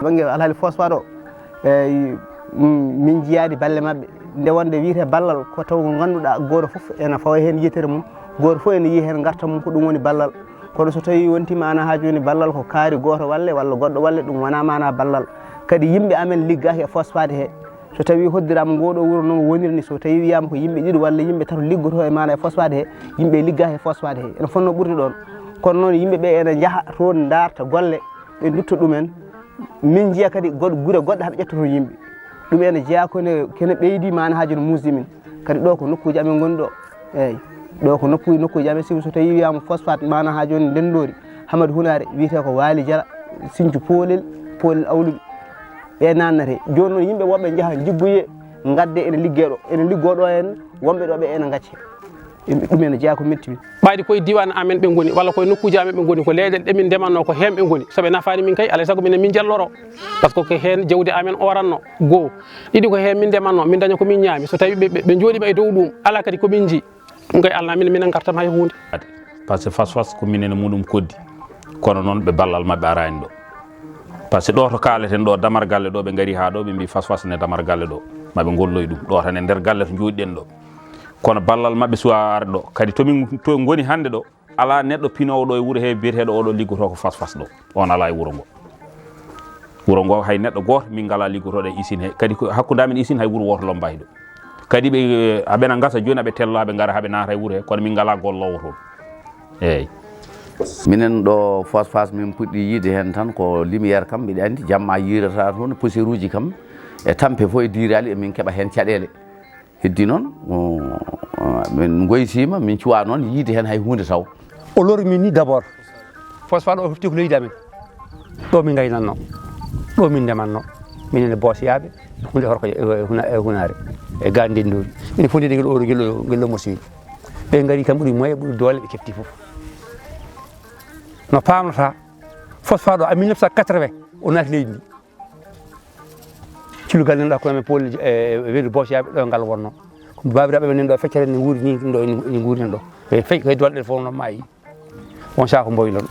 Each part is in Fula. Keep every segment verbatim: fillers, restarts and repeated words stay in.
Bannge alhaali phosphate o, eyi, mm, min njiyaani balle maɓɓe. Nde wonde wiyetee ballal, ko taw ko ngannduɗaa gooto fof ena fawa heen yitere mum, gooto fof ena yiya heen ngartam mum, ko ɗum woni ballal. Kono so tawii wontii maanaa haa jooni ballal ko kaari gooto walle walla goɗɗo walle, ɗum wonaa maanaa ballal. Kadi yimɓe amen liggaaki e phosphate he. So tawii hoddiraama ngoo ɗoo wuro no woniri ni, so tawii wiyaama ko yimɓe ɗiɗo walla yimɓe tato liggotoo e maanaa e phosphate he, yimɓe liggaaki e phosphate he. Ene fotnoo ɓurde ɗoon. Kono noon yimɓe ɓe ene njaha toon ndaarta golle, ɓe ndutto ɗumen. Min njiya kadi goɗ-, gure goɗɗe haɓe ƴetta toon yimɓe. Ɗum ene jeyaa ko ne, kene ɓeydi maanaa haa jooni muusde min. Kadi ɗo ko nokkuuji amen ngoni ɗo. Eeyi. Ɗo ko nokku-, nokkuuji amen, sibu so tawii wiyaama phosphate maanaa haa jooni ndenndoori, Hamadi Hunaare, wiyetee ko Waali Jala, Siñcu Poolel, Poolel Awluɓe. Ɓe naatnata heen. Jooni noon yimɓe woɓɓe njaha njiggoyee, ngaddee ene liggee ɗo. Ene liggoo ɗo heen, wonɓe ɗo ɓe ene ngacca. Ɗum ene jeyaa ko metti min. Ɓayde koye diiwaan amen ɓe ngoni, walla koye nokkuuji amen ɓe ngoni, ko leyɗeele ɗe min ndematnoo ko heen ɓe ngoni. So ɓe nafaani min kay, alaa e sago minen min njalloroo. Par ce que ko heen jawdi amen oorannoo. Goo. Ɗiɗi ko heen min ndematnoo, min ndaña ko min ñaami. So tawii ɓe, ɓe, ɓe njooɗiima e dow ɗum, alaa kadi ko min njii. Ɗum kay alnaa min, minen ngartam hay huunde. Par ce que phosphate ko minen e muɗum koddi. Kono noon ɓe ballal maɓɓe araani ɗo. Par ce que ɗo to kaaleten ɗo, damar galle ɗo, ɓe ngari haa ɗo, ɓe mbii phosphate ne damar galle ɗo. Maɓe ngolloy ɗum. Ɗo tan e nder galle to njooɗiɗen ɗo. Kono ballal maɓɓe suwaa arde ɗo. Kadi to min to ngoni hannde ɗo, alaa neɗɗo pinoowo ɗo e wuro he biyeteeɗo oɗo liggotoo ko phosphate ɗo. On alaa e wuro ngo. Wuro ngo hay neɗɗo gooto min ngalaa liggotooɗo e usine he. Kadi ko hakkunde amen usine hay wuro wooto lommbaaki ɗo. Kadi ɓe, aɓena ngasa jooni aɓe tello aɓe ngara haɓe naata e wuro he, kono min ngalaa golloowo toon. Eeyi. Minen ɗo phosphate min puɗɗi yiide heen tan ko lumière kam, mbiɗa anndi jamma yiirata toon, poussière uji kam e tampe fof e diiraali emin keɓa heen caɗeele. Heddi noon, o, min ngoytiima, min cuwaa noon yiide heen hay huunde taw. O lori min ni d'abord. Phosphate o hefti ko leydi amen. Ɗo min ngaynatnoo, ɗo min ndematnoo. Minen e Boosiyaaɓe, e Hunde Horko, e Huna-, e Hunaare, e Gaan Ndenndoori. Minen fof ndedi ngel ɗo, ngel ɗo, ngel ɗo Mosiri. Ɓe ngari kam ɓuri moyen, ɓuri doole, ɓe kefti fof. No paamnotaa, phosphate o, en mille neuf cent quatre-vingts, o naati leydi ndi. Cillugal nan ɗo hakkunde amen Pool e, e weendu Boosiyaaɓe ɗo ngal wonnoo. Ko baabiraaɓe men nan ɗo feccere ne nguuri ni ɗo, ne nguuri nan ɗo. Ɓe fe-, koye doole ɗen fof no maayi. On sahaa ko mboylon.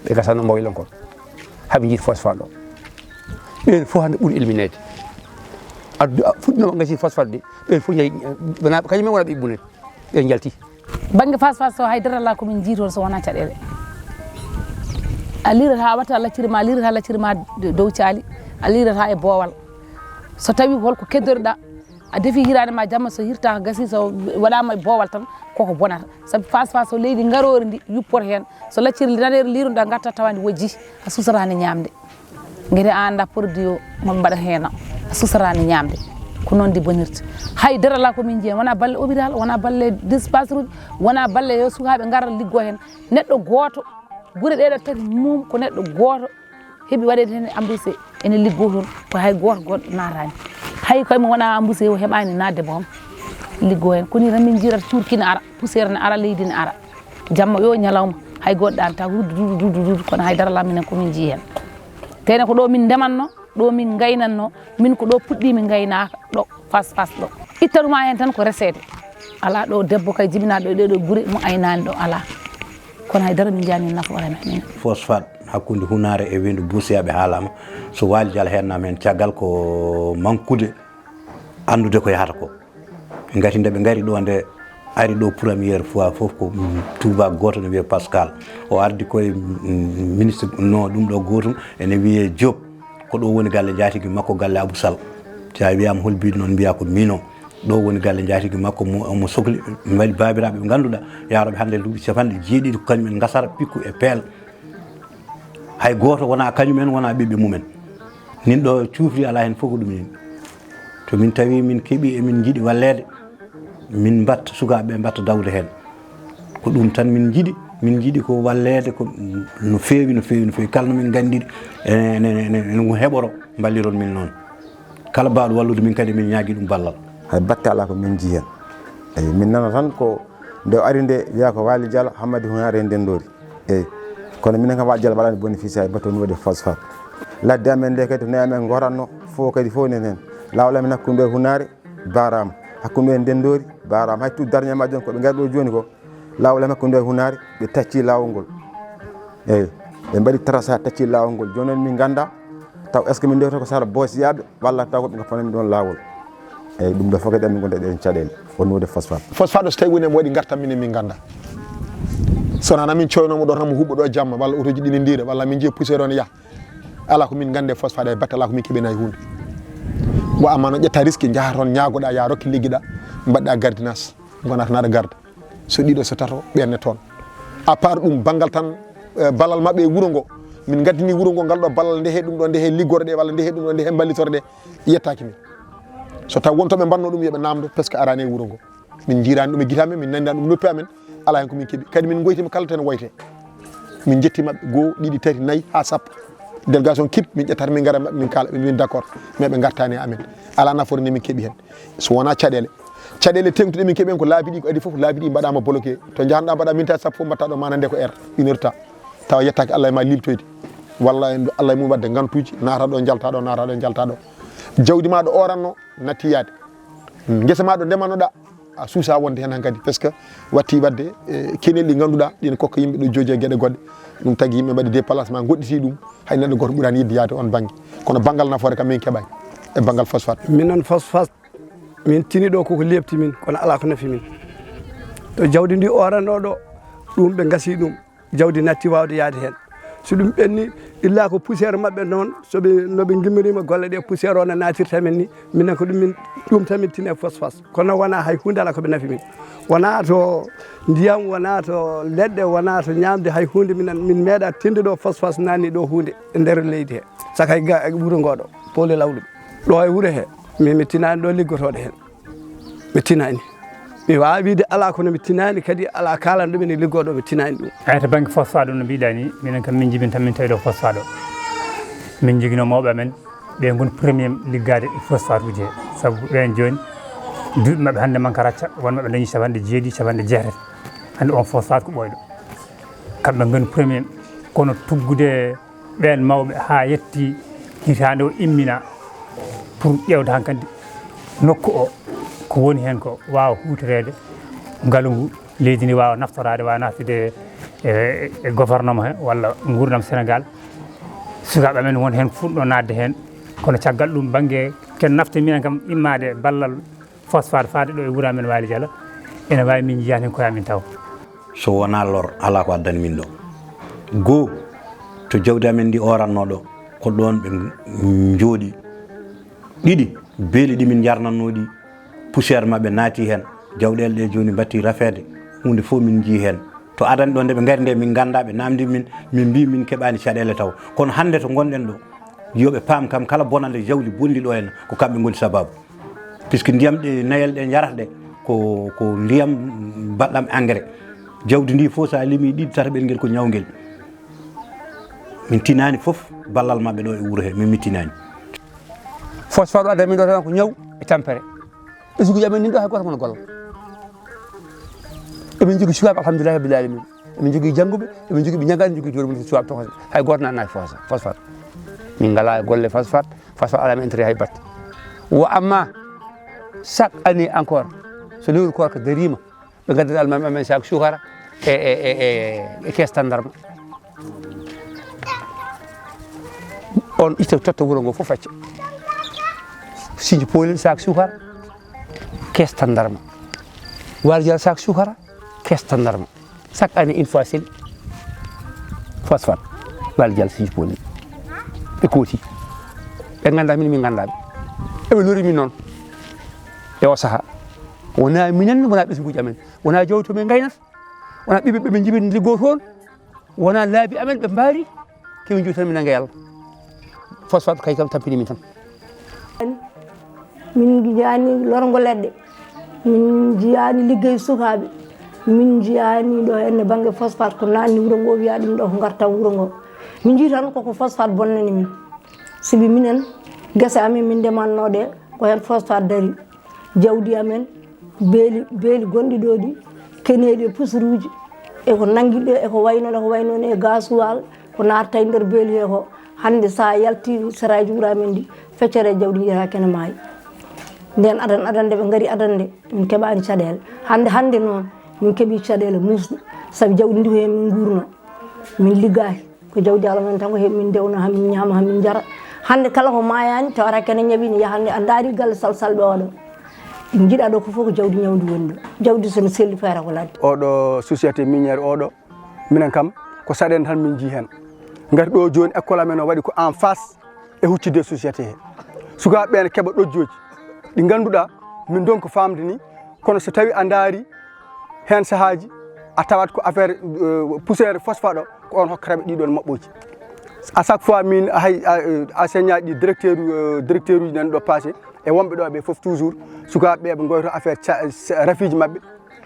Ɓe gasano mboylon kon. Haɓe njiiti phosphate ɗo. Ɓeen fof hannde ɓuri ilmineede. Addu-, a-, fuɗɗinooɓe ngasi phosphate de, ɓeen fof njahi, wona, kañum en wona ɓe ibbunen. Ɓe njalti. Bannge phosphate o, hay dara alaa ko min njii toon so wonaa caɗeele. A liirata, a watta lacciri ma, a liirata lacciri ma dow caali, a liirata e boowal. So tawii ko holko keddotoɗaa, a defi hiraande ma jamma, so hirtaaka gasii, so waɗaama e boowal tan, koko bonata. Sabu phosphate o, leydi ngaroori ndi yuppoto heen. So lacciri daneeri liiruɗaa, ngarta tawa ndi wojji, a suusataani ñaamde. Ngati a anndaa produit o mo ɓe mbaɗata heen o, a suusataani ñaamde. Ko noon ndi bonirta. Hay dara alaa ko min njiya, wonaa balle hôpital, wonaa balle dispensaireuji, wonaa balle yo sukaaɓe ngar liggoo heen. Neɗɗo gooto, gure ɗee ɗo tati mum ko neɗɗo gooto heɓi waɗeede heen embouché ene liggoo toon, ko hay gooto goɗɗo naataani. Hay koye mo wonaa embouché o heɓaani naatde boom liggoo heen. Ko nii tan min njiyata cuurki ne ara, poussière ne ara, leydi ne ara. Jamma yo ñalawma, hay goɗɗo an taw ruddu, ruddu, ruddu, ruddu, kono hay dara alaa minen ko min njii heen. Tene ko ɗo min ndematnoo, ɗo min ngaynatnoo, min ko ɗo puɗɗii min ngaynaaka, ɗo phosphate ɗo. Itta ɗum haa heen tan ko reseede. Alaa ɗo debbo kay jibinaaɗo e ɗee ɗo gure mo aynaani ɗo, alaa. Kono hay dara min njiyaani nafoore men. Phosphate hakkunde Hunaare e Weendu Boosiyaaɓe haalaama. So Waali Jal heennaama heen caggal ko mankude anndude ko yahata ko. Ngati nde ɓe ngari ɗo nde, ari ɗo première fois fof ko, mm, tuubaako gooto ne wiyee Pascal. O ardi koye, mm, ministre, no, ɗum ɗo gootum ene wiyee Diop. Ko ɗo woni galle njaatigi makko, galle Abou Sall. Si a wiyaama hol biiɗo noon, mbiyaa ko miin o. Ɗo woni galle njaatigi makko mo, mo sokli. Mbaɗi baabiraaɓe ɓe ngannduɗaa, yahrooɓe hannde duuɓi capanɗe jeeɗiɗi, ko kañum en ngasara pikku e peel. Hay gooto wonaa kañum en, wonaa ɓiɓɓe mum en. Nin ɗo cuufri alaa heen fof ko ɗum nin. To min tawi min keɓii emin njiɗi walleede, min mbatta sukaaɓe ɓe mbatta dawde heen. Ko ɗum tan min njiɗi, min njiɗi ko walleede ko no feewi, no feewi, no feewi. Kala no min nganndiri, ene, ene, ene, ene heɓoro, mballiron min noon. Kala baawɗo wallude min kadi, min ñaagii ɗum ballal. Hay batte alaa ko min njii heen. Eyi, min nana tan ko nde o ari nde, wiyaa ko Waali Jal, Hammadi Hunaare e Ndenndoori. Eyi, kono minen kam Waali Jal mbaɗaani bénéficier hay batte au niveau de phosphate. Ladde amen nde kadi, to nayi amen ngooratnoo, fof kadi fof nen heen. Laawol amen hakkunde e Hunaare, baaraama. Hakkunde e Ndenndoori, baaraama. Hay tout dernièrement jooni ko ɓe ngari ɗo jooni ko, Laawol e makko nde hunaari, ɓe tacci laawol ngol. Eyi, ɓe mbaɗi tracé haa tacci laawol ngol. Jooni noon min ngannda taw est-ce que min ndewta ko sara boosiyaaɓe walla taw ko ɓe ngoppanami ɗoon laawol. Eyi, ɗum ɗo fof kadi amin ngonda ɗeen caɗeele au niveau de phosphate. Phosphate o so tawi woni emo waɗi ngartam minen min ngannda. So wonaa min coynooma ɗo tan mo huɓɓo ɗo jamma walla otoji ɗi ne ndiira walla min njiya poussière o ne yaha. Alaa ko min nganndi e phosphate e batte, alaa ko min keɓi hay huunde. Wa amma no ƴetta risque, njaha toon ñaagoɗa, ya rokke liggiɗa, mbaɗɗa gardiennage, ngonata naɗa garda. So ɗiɗo, so tato, ɓenne toon. À part ɗum, banngal tan, eh, ballal maɓɓe e wuro ngo, min ngaddini wuro ngo ngal ɗo ballal, ndehe ɗum ɗo, ndehe liggorɗe, walla ndehe ɗum ɗo, ndehe mballitorde, yettaaki min. So taw won to ɓe mbanno ɗum, yo ɓe naamndo, parce que arani e wuro ngo. Min njiiraani ɗum e gite amen, min nanndaani ɗum noppi amen, alaa heen ko min keɓi. Kadi min ngoytiima kala to ene woytee. Min njetti maɓɓe, goo, ɗiɗi, tati, nayi, haa sappo. Délégation kip, min ƴettata, min ngara e maɓɓe, min kaala ɓe, min d'accord. Mais ɓe ngartaani e amen. Alaa nafoore nde min keɓi heen. So wonaa caɗeele. Caɗeele teeŋtuɗe min keɓi heen ko laabi ɗi ko adii fof, laabi ɗi mbaɗaama bloqué. To njahanɗaa mbaɗa minti sappo fof mbaɗta ɗo maana nde ko heure, une heure de temps. Tawa yettaaki Allah e ma liiltoyde. Walla en Allah e mum waɗde ngantuuji, naata ɗo, njalta ɗo, naata ɗo, njalta ɗo. Jawdi ma ɗo oranno, natti yaade. Ngesa ma ɗo ndemannoɗa, a suusa wonde heen hankadi, parce que watti wadde, eh, kenel ɗi ngannduɗaa, ɗin kokka yimɓe ɗo jooji e geɗe goɗɗe. Ɗum tagi yimɓe mbaɗi déplacement, goɗɗiti ɗum, hay neɗɗo gooto ɓuraani yiɗde yaade on bannge. Kono banngal nafoore kam min keɓaani e banngal phosphate. Minen phosphate, min tini ɗo koko leepti min, kono alaa ko nafi min. To jawdi ndi oranno ɗo, ɗum ɓe ngasi ɗum. Jawdi natti waawde yahde heen. So ɗum ɓenni, illa ko poussière maɓɓe noon, so ɓe, no ɓe ngimmiriima golle ɗe, poussière o no naatirta men ni, minen ko ɗum min, ɗum tan min tini e phosphate. Kono wonaa hay huunde alaa ko ɓe nafi min. Wonaa to ndiyam, wonaa to leɗɗe, wonaa to ñaamde hay huunde, minen, min meeɗaa tinde ɗo phosphate naanni ɗo huunde e nder leydi he. Saka e ga-, e wuro ngo ɗo, Pole Lawluɓe. Ɗo e wuro he, min mi tinaani ɗo liggotooɗo heen. Mi tinaani. Mi waawaa wiyde alaa, kono mi tinaani kadi alaa kaalanɗo mi ene liggoo ɗo, mi tinaani ɗum. Eyi, to bannge phosphate ɗum no mbiɗaa ni, minen kam min njibinta min tawi ɗo phosphate o. Min njogino mawɓe amen, ɓe ngoni premier liggaade e phosphate uji he. Sabu ɓeen jooni, duuɓi maɓɓe hannde manque a racca, won maɓɓe dañi capanɗe jeeɗiɗi, capanɗe jeetati. Hannde on phosphate ko ɓooyɗo. Kamɓe ngoni premier, kono tuggude ɓeen mawɓe haa yetti hitaande o immina pour ƴeewde hankadi nokku o ko woni heen ko waawa huutoreede ngalu ngu, leydi ndi waawa naftoraade, waawa naftude e, e gouvernement he walla nguurndam Sénégal. Sukaaɓe amen won heen fuɗɗo naatde heen, kono caggal ɗum bannge ken nafti minen kam immaade ballal phosphate faade ɗo e wuro amen Waali Jala, ene waawi min njiyaani heen koye amen taw. So wonaa lor, alaa ko addani min ɗo. Goo, to jawdi amen ndi oranno ɗo, ko ɗoon ɓe njooɗi. Ɗiɗi, beeli ɗi min njarnanno ɗi, poussière maɓɓe naati heen. Jawɗeele ɗe jooni mbattii rafeede, huunde fof min njii heen. To adani ɗo nde ɓe ngari nde min ngannda, ɓe naamndi min, min mbii min keɓaani caɗeele taw. Kono hannde to ngonɗen ɗo, yo ɓe paam kam kala bonande jawdi bonndi ɗo heen ko kamɓe ngoni sababu. Puisque ndiyam ɗe nayel ɗe njarata ɗe ko, ko ndiyam mbaɗɗam engrais. Jawdi ndi fof so a limi ɗiɗi tata ɓel ngel ko ñawngel. Min tinaani fof ballal maɓɓe ɗo e wuro he, min mi tinaani. Phosphate o adda min ɗo tan ko ñaw e tampere. Ɓesnguuji amen nin ɗo hay gooto kono golla. Emin jogii sukaaɓe, alhamdulillahi rabbil alamin. Emin jogii jannguɓe, emin jogii ɓe njanngaani, jogii dowla mum sukaaɓe tokoso. Hay gooto naatnaaki phosphate. Phosphate. Min ngalaa e golle phosphate. Phosphate alaa men intérêt hay batte. Wa amma chaque année encore, so lewru koorka dariima, ɓe ngaddata almaami amen sac sukara e, e, e, e, e kees tandarma. On itta totta wuro ngo fof acca. Sinji Poolel sac sukara, kees tandarma. Waali Jala sac sukara, kees tandarma. Chaque année, une fois, c'est phosphate. Waali Jala Sinji Poolel. Ɓe kooti. Ɓe nganndaa min, min nganndaa ɓe. Eɓe lori min noon. E o sahaa. Wonaa minen, wonaa ɓesnguuji amen. Wonaa jawdi to min ngaynata. Wonaa ɓiɓɓe ɓe min njibini liggoo toon. Wonaa laabi amen ɓe mbaari. Kemin jooɗi tan min nannga yalla. Phosphate kay kam tampini min tan. Min njiyaani lorngo leɗɗe. Min njiyaani liggey sukaaɓe. Min njiyaani ɗo henne bannge phosphate ko naatni wuro ngo, wiya ɗum ɗo ko ngartam wuro ngo. Min njii tan koko phosphate bonnani min. Sibi minen, gese amen min ndematnoo ɗe, ko heen phosphate dari. Jawdi amen, beeli, beeli gonɗi ɗo ɗi, keneeɗi e pusuruuji, e ko nanngi ɗo, e ko wayi noon, e ko wayi noon e gaasuwal, ko naatata e nder beeli he ko. Hannde so a yalti saraaji wuro amen ɗi, feccere jawdi njiyata kene maayi. Ndeen adan, adan nde ɓe ngari adan nde, min keɓaani caɗeele. Hannde, hannde noon, Min keɓi caɗeele muusɗe, sabu jawdi ndi ko heen min nguurno. Min liggaaki. Ko jawdi Allah men tan ko heen min ndewno, haa min ñaama, haa min njara. Hannde kala ko maayaani, tawata kene ñawi, ne yaha nde a ndaari galle salsalɓe oɗo. Ɗi njiɗa ɗo ko fof ko jawdi ñawdi woni ɗo. Jawdi so no selli feere ko ladde. Oɗo société minière oɗo, minen kam ko saɗeende tan min njii heen. Ngati ɗo jooni école amen o waɗi ko en face e huccitde société he. Sukaaɓe ɓe ne keɓa ɗojjooji ɗi ngannduɗaa min ndonki faamde ni, kono so tawi a ndaari heen sahaaji a tawat ko affaire, euh, poussière phosphate o, ko on hokkata ɓe ɗiɗon moɓɓooji. À chaque fois min hay, euh, enseignant ɗi directeur, euh, directeur uji nan ɗo passé e wonɓe ɗo ɓe fof toujours sukaaɓe ɓe ɓe ngoyto affaire ca-, sa-, rafiiji maɓɓe.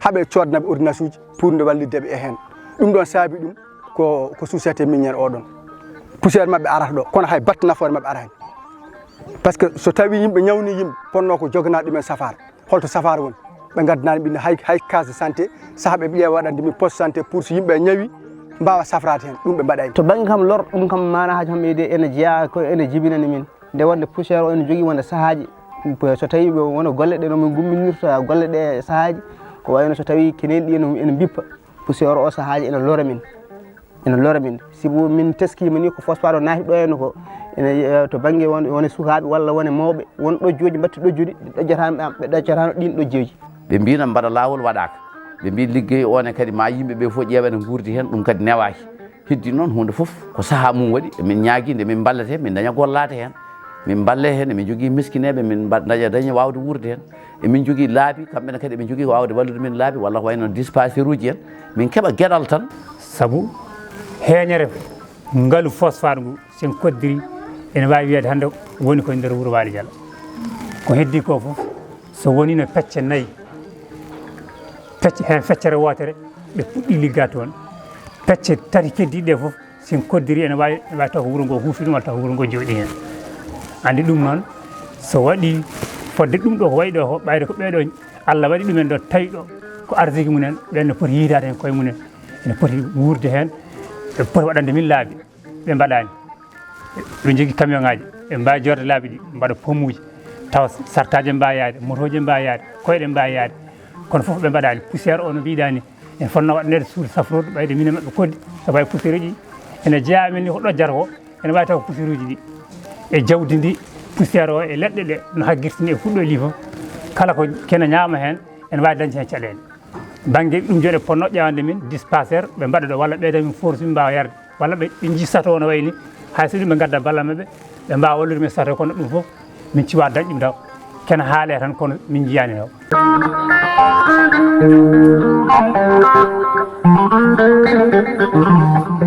Haɓe coodanaɓe ordonnance uji pour nde wallitde ɓe e heen. Ɗum ɗon saabi ɗum ko, ko société minière o ɗon. Poussière maɓɓe arata ɗo, kono hay batte nafoore maɓɓe ara heen. Par ce que so tawi yimɓe ñawni yimɓe, ponno ko joganaade ɗumen safaara. Holto safaara woni? Ɓe ngaddanaani ɓe hay, hay case de santé, saha ɓe ƴeewa waɗande min poste santé pour so yimɓe ñawi, mbaawa safraade heen. Ɗum ɓe mbaɗayno. To bannge kam lor, ɗum kam maana haaji kam ɓeyde ene jeyaa ko ene jibinani min. Nde wonde poussière o ene jogii wonde sahaaji, so tawi wona golle ɗe no min gumminirta golle ɗe sahaaji, ko wayno so tawi keneeli ɗi ene, ene mbippa, poussière o sahaaji ene lora min, ene lora min. Sibu min teskiima ni ko phosphate o naati ɗo henna ko, ene, eh, to bannge won, wone sukaaɓe walla wone mawɓe, won ɗojjooji mbaɗti ɗojjude, ɓe ɗojjataano, ɓe ɗojjataano ɗiin ɗojjooji. Ɓe mbiino mbaɗa laawol waɗaaka. Ɓe mbi liggey o ne kadi ma yimɓe ɓe fof ƴeewa ene nguurdi heen, ɗum kadi newaaki. Heddi noon huunde fof ko sahaa mum waɗi, emin ñaagii nde min mballete, min ndaña gollaade heen. Min mballe heen, emin njogii miskineeɓe, min mba-, ndaña, daña waawde wuurde heen. Emin njogii laabi, kamɓe ne kadi emin njogii ko waawde wallude min laabi, walla ko wayno dispensaire uji en. Min keɓa geɗal tan. Sabu heeñere ngalu phosphate ngu, so en koddiri, ene waawi wiyeede hannde woni ko e nder wuro Waali Jala. Ko heddi ko fof, so woniino pecce nayi, pecce, heen feccere wootere, ɓe puɗɗii liggaade toon. Pecce tati keddiiɗe ɗe fof, so en koddiri, ene waawi, ene waawi taw ko wuro ngo huufi ɗum, walla taw ko wuro ngo jooɗii heen. Anndi ɗum noon, so waɗii fodde ɗum ɗo ko wayi ɗo ko, ɓayde ko ɓee ɗo Allah waɗi ɗumen ɗo, tawi ɗo ko arsiki mumen, ɓeen no poti yiytaade heen koye mumen, ene poti wuurde heen, ɓe poti waɗande min laabi, ɓe mbaɗaani. Ɓe njogii camion ŋaaji, ɓe mbaawi joorde laabi ɗi, mbaɗa pomuuji, tawa sartaaji mbaawi yahde, motooji mbaawi yahde, koyɗe mbaawi yahde, kono fof ɓe mbaɗaani. Poussière o no mbiɗaa ni, en fotnoo waɗaneede suudu safroodu, ɓayde minen maɓɓe koddi, sabu hay poussière uji ene jeyaa amen ni ko ɗojjata ko, ene waawi taw ko poussière uji ɗi e jawdi ndi, poussière o e leɗɗe ɗe no haggirtini e fuɗɗo e lii fof, kala ko kena ñaama heen, ene waawi dañde heen caɗeele. Bannge ɗum jooni ɓe potnoo ƴeewande min dispensaire, ɓe mbaɗa ɗo, walla ɓeyda min force min mbaawa yarde, walla ɓe, ɓe njii sato o no wayi ni, hay so ɗum ɓe ngadda balla maɓɓe, ɓe mbaawa wallude min sato, kono ɗum fof min cuwaa dañ ɗum taw. Kena haalee tan, kono min njiyaani taw.